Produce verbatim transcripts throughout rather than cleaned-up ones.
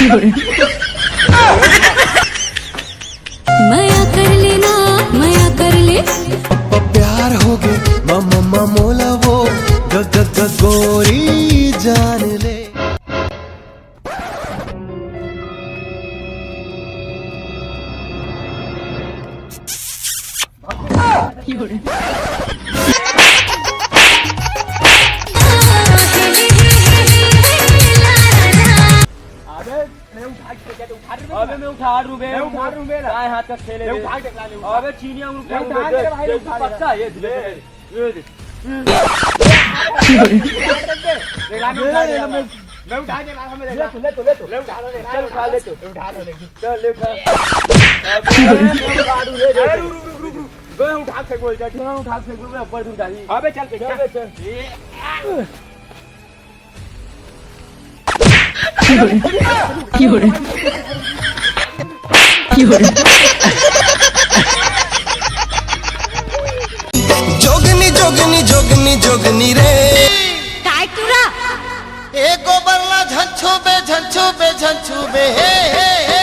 मया कर लेना, मया कर ले। प्यार हो गे, मम मम मोला वो, ग ग ग गोरी जान ले। अबे, मैं उठा के, उठा रही हूँ। अबे, मैं उठा रही हूँ बे। मैं उठा रही हूँ बे। दाएं हाथ का खेले मैं बे। उठा के ला ले, उठा। अबे, चीनिया उंगली मैं उठा के ला ले भाई, ये उठा के पक्का ला। ये, ये, ये, ये। मैं उठा के ला, मैं, मैं उठा के ला, मैं ले ले, ला। ले, ले, ले, ले। ले, उठा लो, ले, चल, उठा ले, चल। उठा लो, ले। चल, ले, उठा। अबे, मैं उठा दूँ, ले, ले, अरे, ले। रुक, रुक, रुक, रुक। मैं उठा के फेंक बोल, चल, मैं उठा के फेंक बोल, मैं ऊपर से उठा ली। अबे, चल, चल, चल। चल, चल। जोगनी, जोगनी, जोगनी, जोगनी रे। काय टूरा? ए गोबरला झंछू बे, झंछू बे, झंछू बे, हे, हे, हे।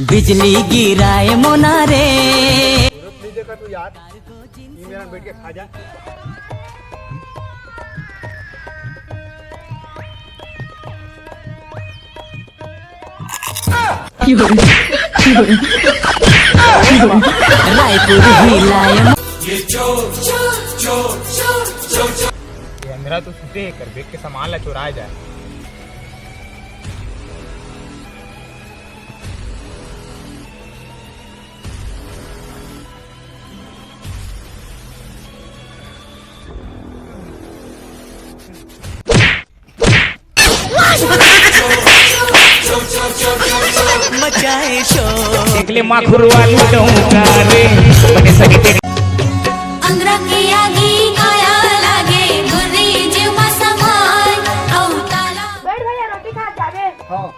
बिजली गिराए मोना रे। नहीं देखा तू यार, ये मेरा बैठ के खा जा। रायपुर हिलाए। ये अंधरा तो सुते है, कर बैग के सामान ला चुराया जाए। मचाए शोर। एकले माखुरवा लुटऊं का रे, बने सके तेरे। अंगरा के आगी काया लागे, गुर्री जीव मा समाय, अउ ताला। बैठ भैया, रोटी खा जाबे। हाँ।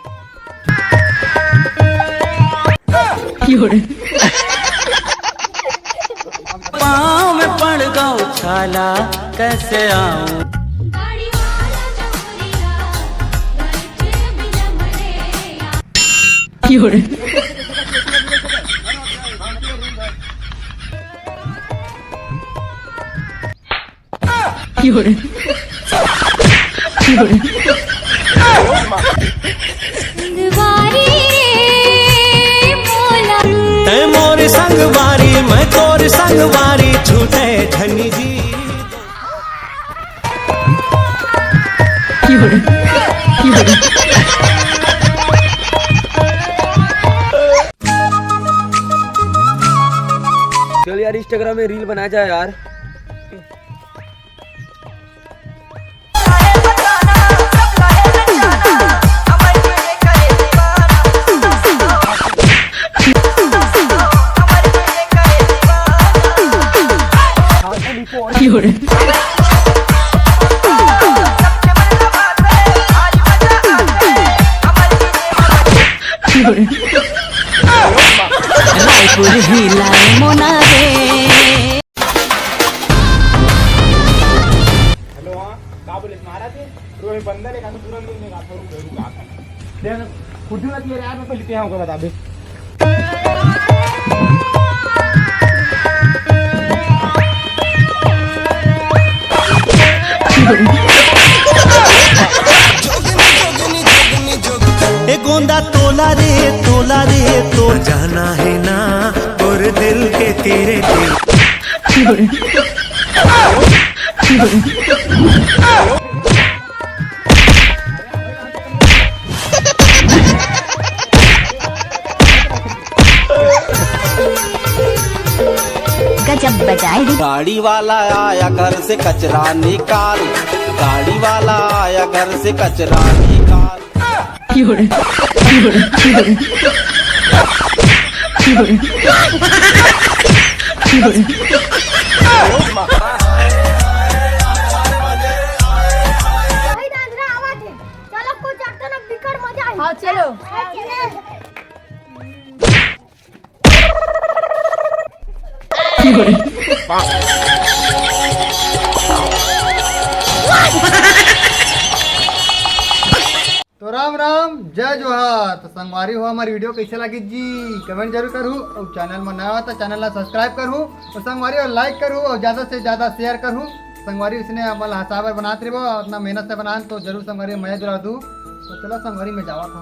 पाँव में पड़ गौ छाला, कैसे आऊं? तै मोर संगवारी, मैं तोर संगवारी, छूटे झनी जी। चल यार, Instagram में reel बना जाए यार। रायपुर हिलाए मोना रे। हेलो, हाँ, का बोले, मारा थे? रोए बंदर है, का तो तुरंत नहीं, का तो रुक, रुक, आ। दे, खुद ही ना दिया यार, मैं पहले ते हमको बता दे। ए गोंदा तोला रे, तोला रे, तोर जाना है ना, और दिल के तेरे दिल। गजब बजाए रे। गाड़ी वाला आया घर से कचरा निकाल, गाड़ी वाला आया घर से कचरा निकाल। हाँ, चलो। तो राम राम, जय जोहार। तो संगवारी हो, हमारी वीडियो कैसे लगी जी, कमेंट जरूर करहू। और चैनल में नया हो तो चैनल ला सब्सक्राइब करहू, और संगवारी हो लाइक करहू, और ज्यादा से ज्यादा शेयर करहू। संगवारी इसने हमन ला हंसाबर बनात रहिबो, अपना मेहनत से बनान तो जरूर संगवारी मया दिला दू। तो चलो संगवारी में जावा था।